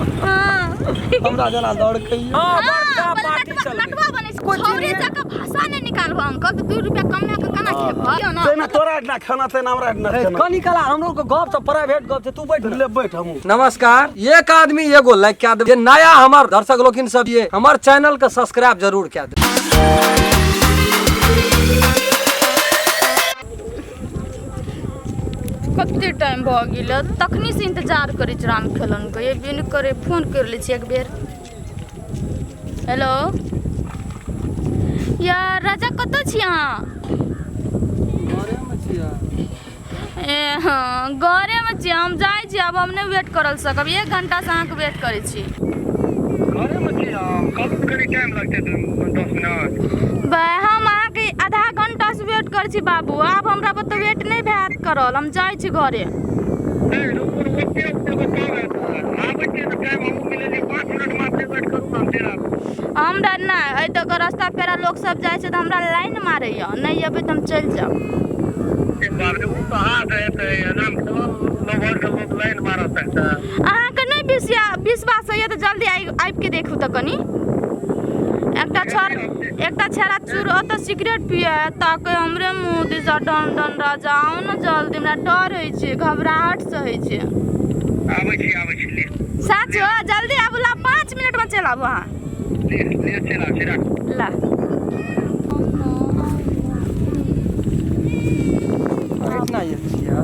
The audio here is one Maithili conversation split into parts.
हाँ हमरा जेना दौड़कैया। हाँ, बड़का हाँ, पार्टी नटवा चलबै। नटवा बनै छै। कोइ छौरे चिन्हे- जकाँ भाषा नहि निकालबो अंकल, तऽ 2 रुपया कम लए कऽ केना खेबह? ना। तैना तोरा एहिठिना खाना, तैना हमरा एहिठिना ए, खाना। कनी कला हमरो के गप छै, प्राइवेट गप छै, तू बैठ ले बैठ हमहूँ। नमस्कार, एक आदमी एगो लाइक कए देब। जे नया हमर दर्शक लोकिन सब ये हमर चैनल के सब्सक्राइब जरूर कए देब। कते टाइम भऽ गेल, तखनी से इंतजार करै छी राम खेलन के। एबे नहि करे, फोन कर लै छी एक बेर। हेलो यार राजा, कतऽ छी अहाँ? ए हाँ, घरेमे छी। हम जाइ छी आब, हम नहि वेट करल सकब। 1 घंटासँ अहाँके वेट करै छी। घरेमे छी हम, कहलहुँ तऽ कनि टाइम लगतै 10 मिनट। बा, हम अहाँके आधा घंटासँ वेट करै छी बाबू। आब हमरा पर तऽ वेट नहि भैत करल, हम जाइ छी घरे। नहि रुकू, ओते ओते कब हेतै? आबै छियै तऽ टाइम हमहूँ मिलेलियै। 5 मिनट मात्र वेट करू ने, हम चलि आबै छी। हमरा नहि, एहि दऽ कऽ रास्ता पेरा लोक सब जाइ छै तऽ हमरा लाइन मारैया। नहि अयबै तऽ हम चलि जायब। ए बाप रे, ओ कहाँ से हेतै? एनामे लवर के लोक लाइन मारत हेतै? अहाँके नहि विश्वास होइए तऽ जल्दी आबि के देखू तऽ कनि। एकटा छड़ एकटा छेड़ा चूर ओतऽ सिगरेट पियै ताके हमरे मुँह दिस डन डन। राजा, आउ ने जल्दी, हमरा डर होइ छै, घबराहट से होइ छै। आबै छी, आबै छी, ले। साँचो जल्दी आबू ला, 5 मिनटमे चलि आबू अहाँ। ले ले, चलि आबै छी, राख। ला। एहिठिना ये छियै?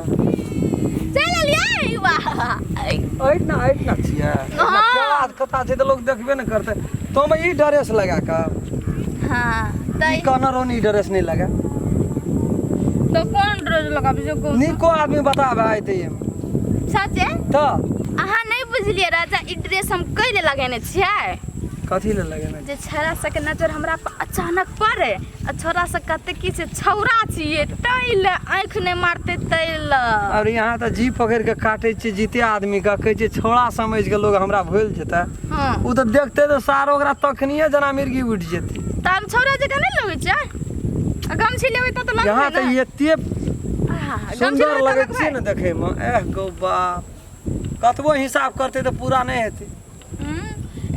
चलि एलियै, वाह। एहिठिना एहिठिना छियै? हाँ। पेड़ा कता छै तऽ लोक देखबे ने करतै। तो हम ई ड्रेस लगा कऽ हाँ ई तऽ कहने रहौ ई ड्रेस नहि लगा। तऽ कोन ड्रेस लगाबी से कहू? नीको आदमी बताबे आइ तऽ एहिमे। सचे? तऽ अहाँ नहि बुझलियै राजा, ई ड्रेस हम कै ले लगेने छियै। कथी ले लगेने? जे छौड़ा सबके नजर हमरा पर अचानक पड़े आ छौड़ा सब कहते की छै छौड़ा छियै, तै ले आँखि नहि मारते, तै ले। और यहाँ तऽ जी पकड़ि के काटै छियै जीते आदमी के, कहै छियै छौड़ा समझि के लोग हमरा भूलि जेतै। हाँ। ओ तऽ देखते तऽ सार ओकरा तखनिये जेना मिर्गी उठि जेतै। तऽ हम छौड़ा जकाँ नहि लगै छै? आ गमछी लेबै तऽ लगबै यहाँ ने। तऽ एते आहा, गमछी सुन्दर लेबै तऽ लगै लगबै। छै ने देखैमे। एह गौ बाप, कतबो हिसाब करतै तऽ पूरा नहि हेतै।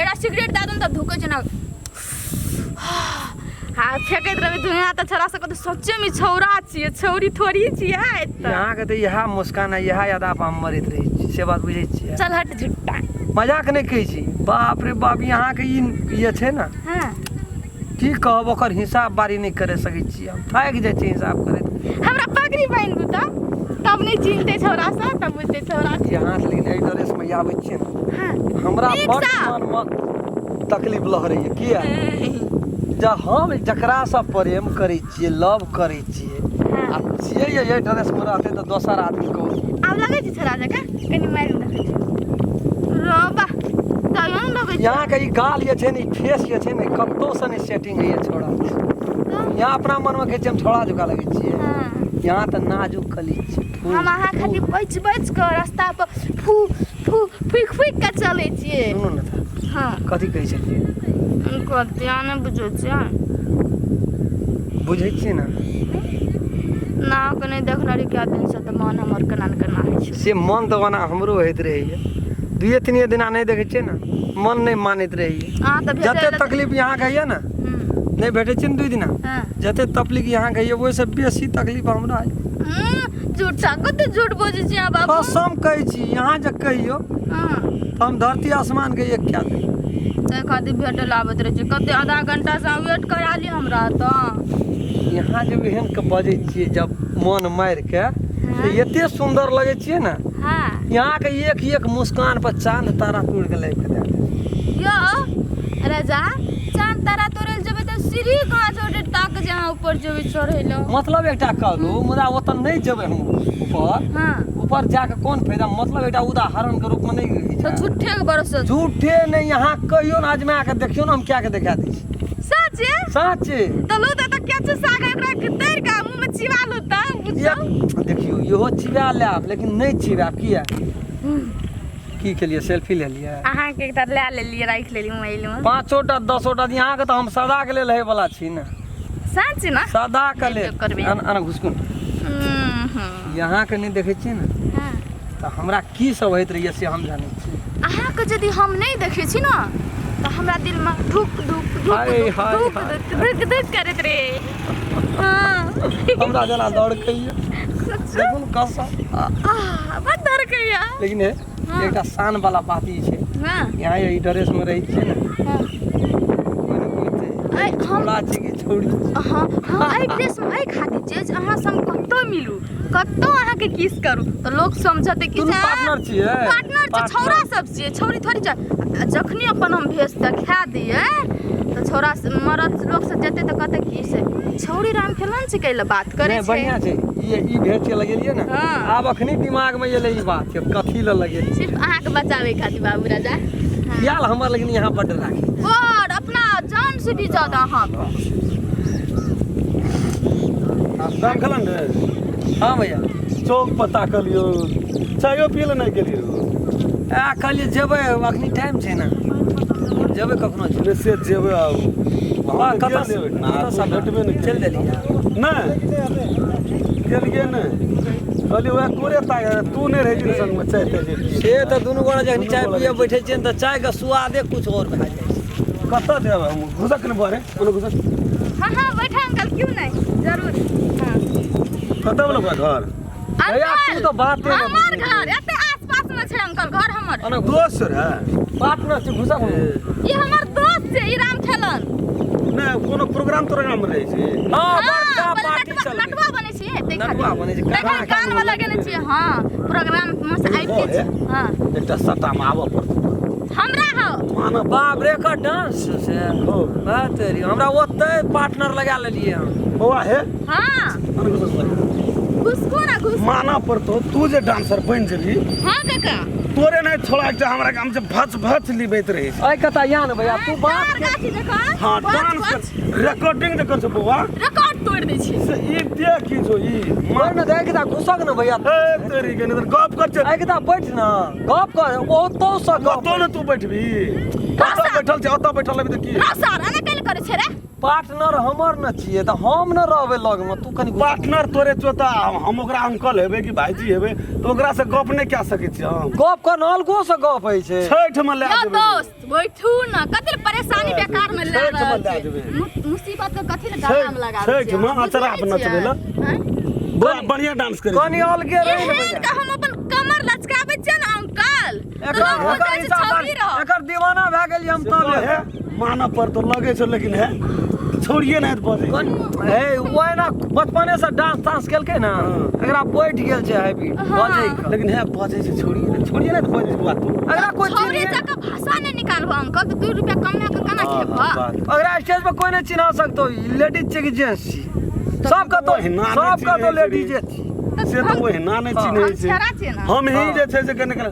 एकटा सिगरेट दए दू ने तऽ धुकै छै ने। हाँ, फेकैत रहबै दुनिया तऽ छोड़ा सब कहतै सच्चे में छौड़ा छियै, छौरी थोड़ी छियै। तऽ अहाँके तऽ इएह मुस्कान आ इएह अदा पर हम मरैत रहै छी, से बात बुझै छियै? चल हट झुट्टा। मजाक नहि कहै छी। बाप रे बाप, अहाँके ई जे छै ने, हाँ, की कहब, ओकर हिसाब बारी नहि करि सकै छी। हम थाकि जाइ छी हिसाब करैत। हमरा पगड़ी बान्हि दू तऽ तब नहि चिन्हतै छौड़ा सब, तब बुझतै छौड़ा छी। यहाँ लेकिन एहि ड्रेसमे आबै छियै ने, हाँ, हमरा नीक बड्ड सँ। मनमे तकलीफ लहरैए। किया जब हम जकरासँ प्रेम करै छियै, लव करै छियै, आ से जे एहि ड्रेसमे रहतै तऽ दोसर आदमी कहू। आब लगै छै छौड़ा जकाँ? कनि मारि देखै छी रबा, तैयो ने लगै छै। यहाँके ई गाल जे छै ने, ई फेस जे छै ने, कतहुसँ नहि सेटिंग होइए। छौड़ा यहाँ अपना मनमे कहै छियै हम छौड़ा जकाँ लगै छियै। हाँ। यहाँ तऽ नाजुक कली छै फूल। हम अहाँ खातिर बचि बचि कऽ रास्ता पर फू फू फूकि फूकि कऽ चलै छियै। सुनू ने तऽ। हाँ। कथी कहै छलियै? कथी, अहाँ नहि बुझै छियै? बुझै छियै ने। ना के नहि देखने रही कए दिनसँ तऽ मन हमर केना ने केना होइ छै। से मन तऽ ओना हमरो होइत रहैए। दुइए तीनिए दिना नहि देखै छियै ने, मन नहि मानैत रहैए। अहाँ तऽ भेटै जते लए तकलीफ अहाँके होइए ने, नहि भेटै छै ने 2 दिना, हाँ। जते तकलीफ अहाँके होइए ओहिसँ बेसी तकलीफ हमरा होइए। झूठा, कते झूठ बजै छी अहाँ बाबू। कसम कहै छी, यहाँ जे कहियौ हाँ। तऽ हम धरती आसमानके एक कए देब। ताहि खातिर भेटै लए आबैत रहै छै। कते आधा घंटासँ अहाँ वेट करा ली हमरा तऽ। यहाँ जब एहन के बजै छियै, जब मन मारि के तऽ एते सुन्दर लगै छियै ने। हाँ। यहाँ के एक एक मुस्कान पर चांद तारा तोड़ के लाबि के दए देब। यो राजा, चाँद तारा तोड़ै लए जेबै तऽ सीढ़ी कहाँ चढ़ै ताक जे अहाँ ऊपर जेबै चढ़ै लए? मतलब एकटा कहलहुँ, मुदा ओतऽ नहि जेबै हम ऊपर। हाँ। ऊपर जाके कोन फायदा? मतलब एकटा उदाहरण के रूप में नहि होइ तऽ छै। झूठे के भरोसे। झूठे नहि, यहाँ कहियो ने, आजमा के देखियौ ने, हम क्या के देखा दै छी। सचे? साँचे। तऽ लू तऽ क्या छै साग, एकरा के तोड़ि कऽ मुँह में चिबा लू तऽ बुझौ। देखियौ, इहो चिबा लेब लेकिन नहि चिबायब। किया? की केलियै? सेल्फी लेलियै? अहाँके एकटा लए लेलियै, राखि लेलियै मोबाइल मे। 5टा 10टा अहाँके तऽ हम सदाके लेल होय वाला छी ने। सच ने? सदाके लेल। करबै। अन घुसकुन। यहाँ के नहि देखै छियै ने, हाँ। तऽ हमरा की सब होइत रहैए से हम जानै छी। अहाँके यदि हम नहि देखै छी ने तऽ हमरा दिलमे धुक धुक धुक हाय, धुक हाय, धुक हाय। धुक धुक धुक करैत रहे। हँ हमरा जेना दौड़कैया देखू ने कसम। आह, बड दौड़कैया। लेकिन हे हाँ। एकटा शान वाला बात ई छै, हाँ यहाँ ई ड्रेस में रहै छियै ने, हाँ कोइ ने कोइ छै। ऐ, हम छोड़ा छै कि छौड़ी? हाँ हाँ, एहि ड्रेसमे एहि खातिर छियै जे अहाँ संग कतहु मिलू, कतहु अहाँके किस करू तऽ लोक समझतै कि दुनू जे पार्टनर छियै। पार्टनर छै, छौड़ा सब छियै, छौड़ी थोड़ी छै। आ जखनी अपन हम भेष देखा दियै तऽ छौड़ा मरद लोक सब जेतै तऽ कहतै कि से छौड़ी राम खेलन छै, कैला बात करै नहि छै। बढ़िया छै। ई भेज के लगेलियै ने, हाँ। आब अखनी दिमाग में एलै ई बात के कथी लए लगेलियै। सिर्फ अहाँके बचाबै खातिर बाबू राजा। हाँ। ख्याल हमर लेकिन यहाँ बड्ड राखी। बड़ अपना जान से भी ज्यादा अहाँके। राम खेलन रे। हाँ भैया। चौक पर ताकलियो, चायो पियै लए नहि गेलियो। आ कहलियै जेबै, अखनी टाइम छै ने, जेबै कखनो जेबै। नहि से जेबै आब। हाँ, कतऽ गेलियै ओहिठिना, कतऽ तू भेटबे नहि। चलि देलियै। नहि गेलियै, नहि कहलियै वएह तोरे ताक, तू नहि रहै छी संगमे चाय ताय जे पियै। से तऽ दुनू गोरा जखन दुनू चाय गोरा पिए बैठै छियै ने तऽ चायके स्वादे कुछ और भए जाइ छै। कतऽ जेबै हम? घुसक ने बरे कोनो घुसक। हाँ हाँ, बैठा अंकल, क्यों नहीं, जरूर। हाँ। कतऽ वाला बा घर? भैया, तू अंकल तऽ बाते नहि हमर बुझै घर एते आस पास में छै अंकल, घर हमर। अना दोस्त रहे पार्टनर छै, घुसक ने। ई हमर दोस्त छै, ई राम खेलन। नहि कोनो प्रोग्राम तोग्राम मे रहै छै? हाँ, बड़का हाँ, पार्टी नटुआ चलबै। नटुआ बनै छियै ताहि नटुआ खातिर। बनै छै, तै खातिर कान कान मे लगेने छियै। हाँ, प्रोग्राम मे से आबि के हे। हाँ एकटा सट्टा मे आबऽ पड़तौ। हमरा हौ मानऽ। बाप रे, एकर डांस से हो। बात तेरी, हमरा ओतै पार्टनर लगा लेलियै हम। बौआ हे। हाँ। अन घुसक बरे। घुसको ना घुस। मानऽ पड़तौ, तू जे डांसर बनि जेबही। हाँ काका। तोरे नहि छोड़ा एकटा हमरा गाम से भच भच लिबैत रहै छै। ऐ कता या ने भैया, तू बात तार गाछी देखो। हाँ बच, डांस बच। रिकॉर्डिंग जे कर छौ बौआ, रिकॉर्ड तोड़ दै छै। से ई देख की छौ ई बैठ ने, देख कता घुसक ने भैया। हे तेरी के नहीं गप कर छै। ऐ कता बैठ ने, गप कर, ओतौ से गप। ओतौ ने तू बैठबी, ओतऽ बैठल छै, ओतऽ बैठल रहबी तऽ की? रौ सर, एना कैले करै छै रे? पार्टनर हमर न छियै तऽ हम न रहबै लगमे, तू कनि घुसक। पार्टनर तोरे चोता, हम ओकरा अंकल हेबै कि भाईजी हेबै तऽ ओकरा से गप नहि कए सकै छियै हम। गप कर ने, अलगो से गप होइ छै। छठि मे लए यौ जेबै। दोस्त, बैठू न, कथी लए परेशानी बेकार में लए छठिमे रहल लए छियै? जेबै। मुसीबत के कथी लए गला में लगाबै छठिमे छियै? अहाँ अचरा पर बुझै नचबै छियै? लए। आँय? बड़ा बढ़िया डांस करै कनि अलगे रही ने एहन भैया। के हम अपन कमर लचकाबै छियै ने अंकल, तऽ एकर लोक एकर बुझै छै हिसाब छौड़ी रह। एकर दीवाना भए गेलियै हम तब। हे मानऽ पड़तौ, लगै छौ लेकिन हे छोड़िए नहि बजै। हे ओहिना बचपने से डांस तांस केलकै ने, एकरा बैठ गेल छै हैबिट बजै के। लेकिन हे बजै छै, छोड़िए नहि, छोड़िए नहि बजै छै बौआ तू। एकरा कोई छौड़ी चिन्ह जकाँ भाषा नहि निकालबो अंकल तऽ 2 रुपया कमा कऽ केना खेबह? एकरा स्टेज पर कोई नहीं चिन्हा सकतो, लेडीज छै कि जेंट्स छी। सब कतो ओहिना नहि सब कतो चिन्है छै। लेडीजे छी। से तऽ ओहिना नहि चिन्है हम छै। छेड़ा छियै ने। हम ही जे छै से कने कने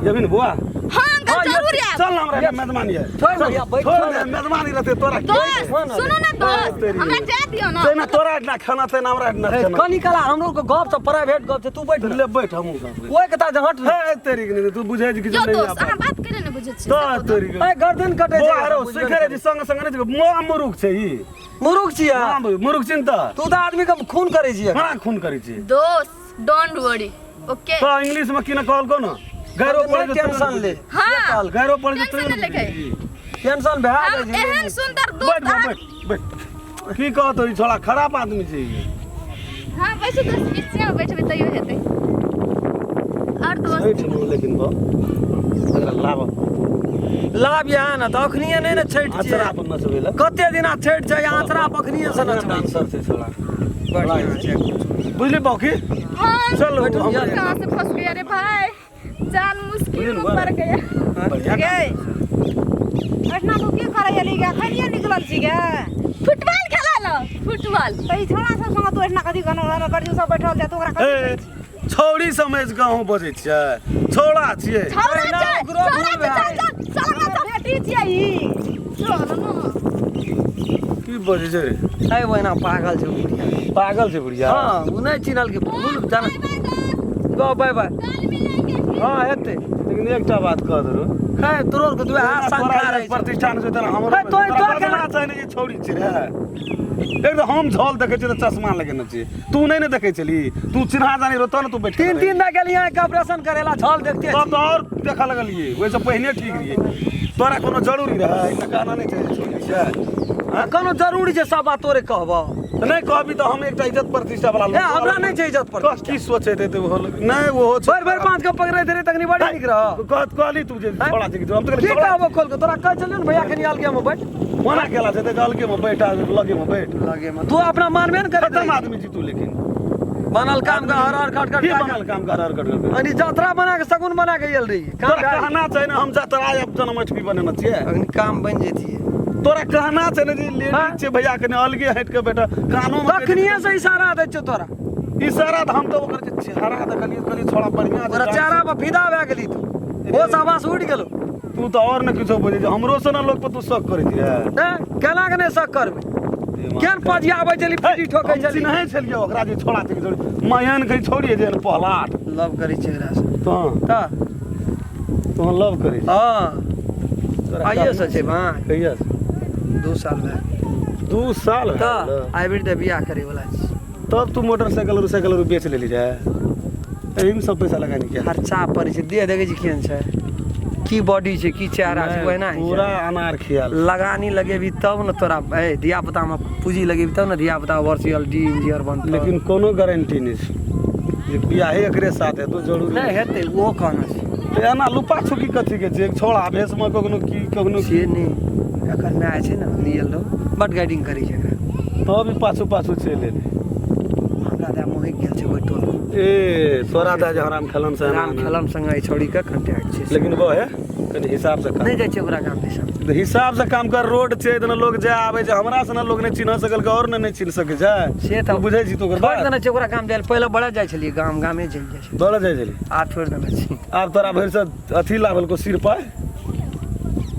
जेबही ने बौआ? हाँ अंकल, हाँ, जरूर आयब। चल ना, हमरा मेजबानी है। छोड़ भैया, बैठ। छोड़ ने, मेजबानी रहतै तोरा की? दोस्त हाँ ना। सुनू ने दोस्त, तेरी। हमरा जाय दियौ ने। तहिना तोरा एहिठिना खाना, तहिना हमरा एहिठिना हे, खाना। कनि कला हमरो के गप छै, प्राइवेट गप छै, तू बैठ ने। ले बैठ, हमहूँ गप। ओहि कता जे हट ने। हे तेरी के नहीं, तू बुझै छी कि यौ नहीं। दोस्त, अहाँ बात करे ने बुझै छियै। तो से कहू तऽ। तेरी के ए गर्दन कटे बौआ छै। हरो सिखे रहे छी संग संग नहि छै, मोह मुरुख छै ई। मुरुख छियै। हाँ, मुरुख छी ने तऽ। तू तऽ आदमी के खून करै छियै। कहाँ खून करै छी? दोस्त, don't worry, ओके? तऽ इंग्लिश में की ने कहलको ने, गैरो पढ़ नहि टेंशन ले। हाँ गैरो पढ़ टेंशन नहि लेके। टेंशन भए हम जाइ छै। एहन सुंदर दोस्त बैठ बा, अहाँ बैठ बैठ, की कहतो ई छोड़ा खराब आदमी छै ई। हाँ बैसू दोस्त, बीचे में बैठबै तैयो हेतै। और दोस्त छठि मे लेकिन बा एकरा लाब। लाभ यहाँ ने तऽ अखनिये नहि ने छठि छियै। अचरा पर नचबै लए। कते दिना छठि छै, अचरा पखनिये से नचबै। डांसर छै छोड़ा। बढ़िआँ छै। बुझली बाकी? हाँ। चल। बैठू, हम यार। कहाँ से फंस गया रे भाई, जान मुश्किल में पड़ गया। बढ़िया। गे एहिठिना तू की करै एली गे? अखनिये निकलल छी गे? फुटबॉल खेला लो, फुटबॉल। तऽ ई छौड़ा सब संगे तू एहिठिना कथी गाना गाना कर, सब बैठल छै तू ओकरा कथी ए कहै छी? छौड़ी समझ के अहूँ बजै छियै, छौड़ा छियै। छौड़ा ना, छै, ओकरो छौड़ा भूल छै, भए चल चल चल ना, चल। बेटी छियै ई। चल ना। की बजै छै रे? है ओहिना पागल छै बुढ़िया। पागल छै बुढ़िया। हाँ, ओ नहि चिन्हल के भूल जान। बाय बाय दोस्त। गो बाय बाय। कल मिलेंगे। हाँ हेतै। लेकिन एकटा बात कह देलौ हे तोरो के दुआ हाथ तोरा शंका जे रहै छै। प्रतिष्ठान छै तेना हमरो हे, तोरा- तोरा तोरा बदना केना- छै ने जे छौड़ी छै रे एक तऽ हम झल देखै छियै तऽ चश्मा लगेने छियै तू नहि ने देखै छली तू चिन्हा जानी रहो तब ने तू बैठ तीन तीन दा गेलियै के ऑपरेशन करेला झल देखते तब छी। तऽ आओर देखऽ लगलियै ओहिसँ पहिने ठीक रहियै तोरा कोनो जरूरी रहै एहिमे कहना नहि छै जे छोड़ी छै आ कोनो जरूरी छै सब बात तोरे कहबो तऽ नहि कहबी तऽ हम एकटा इज्जत प्रतिष्ठा वाला ए हमरा नहि छै इज्जत कह प्रतिष्ठा की सोचैत हेतै ओहो लोग? नहि ओहो छै भरि भरि पाँच के पकड़ैत रहे तखनी बड़ी नीक रह कह कहली तू जे छोड़ा छै कि हम तऽ की कहली छोड़ा कहबो खोल के तोरा कहै छलियौ ने भैया कनी अलगे में बैठ कोना केला छै तऽ अलगे मे बैठ आ लगे मे बैठ लगे में तू अपना मानबे ने करैत खतम रही। आदमी छी तू लेकिन बनल काम के हर हर खट खट की बनल काम कर हर खट खट अनी जतरा बना के शगुन बना के आयल रही काम तोरा कहना छै ने हम जतरा आब जनमठवी बनेने छियै अखनी काम बनि जैतियै तोरा कहना छै ने जे हाँ। लेडीज छै भैया कने अलगे हटि के बैठ कानो मे तखनिए से इशारा दै छियौ तोरा इशारा तऽ हम तऽ ओकर जे चेहरा देखलियै कहलियै छोड़ा बढ़िआँ छै तोरा चेहरा पर फिदा भए गेली तू होश आवास उड़ि गेलो तू तऽ आओर ने किछो बुझै छै हमरो से ने लोक पर तू शक करै छी रे हैं केना के नहि शक करबै केहन पजियाबै छली पीटी ठोकै हम छली चिन्है छलियै ओकरा जे छोड़ा छै कि छोड़ी मायन कहीं छोड़िए जे पहलाट लव करै छै एकरा से तोँ तऽ तोँ लव करै छी हँ तोरा आइए से छै भाइ कहिया से? 2 साल भए गेल। 2 साल भए तऽ गेलौ। आइबेर तऽ बियाह करै वला छी तब तू मोटरसाइकिल उरसाइकिल आर बेच लेली जाय एहिमे सब पैसा लगा किया खर्चा पड़ै छै देह देखै छी केहन छै की बॉडी छै की चेहरा छै ओहिना होइ पूरा छै अनार खियाल लगानी लगेबी तब ने तोरा ए धिया पुतामे पूँजी लगेबी तब ने धिया पुता वर्सियल डी इंजीनियर बनतौ लेकिन कोनो गारंटी नहि छै जे बियाहे एकरे साथ हेतौ जरूरी नहि हेतै ओहो कहना छै तऽ एना लुपा छुपी कथी के छै एक छोड़ा भेषमे कखनो की कखनो से नहि एकर माय छै ने रियल बड गाइडिंग करै छै एकरा तब ई पाछू पाछू चलि एलै हमरा दए मोहिक गेल छै ओहि टोल ए तोरा दए जे राम खेलन से राम खेलन संगे एहि छौड़ीके कॉन्टैक्ट छै लेकिन वो है कनि हिसाब से काम नहि जाइ छै ओकरा गाम दिसन तऽ हिसाब से काम कर रोड छै तऽ लोग जाय आबै छै हमरा से लोग नहि चिन्ह सकल के और ने नहि चिन्ह सकै छै से तऽ बुझै छी तू ओकर छोड़ि बात देने छै ओकरा गाम जाइ लए पहिले बड़ा जाइ छलियै गाम गामे चलि जाइ छलियै दौड़े जाइ छली आब छोड़ि देने छी आब तोरा भरि से अथी लागल को सिर पर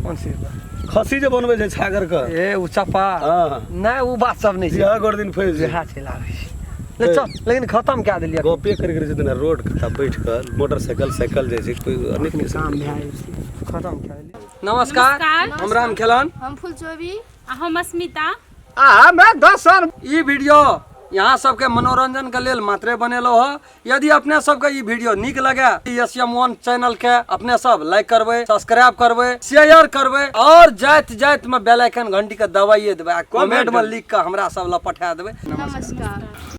कोन सिर पर खस्सी जे बनबै छै छागर के ए ओ चपा हँ नहि ओ बात सब नहि छै इएह गोड़ दिन फँसि वएह चलि आबै छै ले चल लेकिन खतम कए देलियै गपे करि करै छै रोड कता बैठ कऽ मोटरसाइकिल साइकिल जाइ छै कोई अनेक काम भए जाइ छै खतम कए देलियै नमस्कार हम राम खेलन हम फुल चोबी आ हम अस्मिता आ हमे दर्शन ई वीडियो यहाँ सबके मनोरंजन के लेल मात्रे बनेलो ह यदि अपने सबके ई वीडियो नीक लगे एस एम वन चैनल के अपने सब लाइक करबै सब्सक्राइब करबै शेयर करबै और जाइत जाइत में बेल आइकन घंटी के दबाइए देबै आ कमेंट में लिख के हमरा सब लग पठा देबै नमस्कार।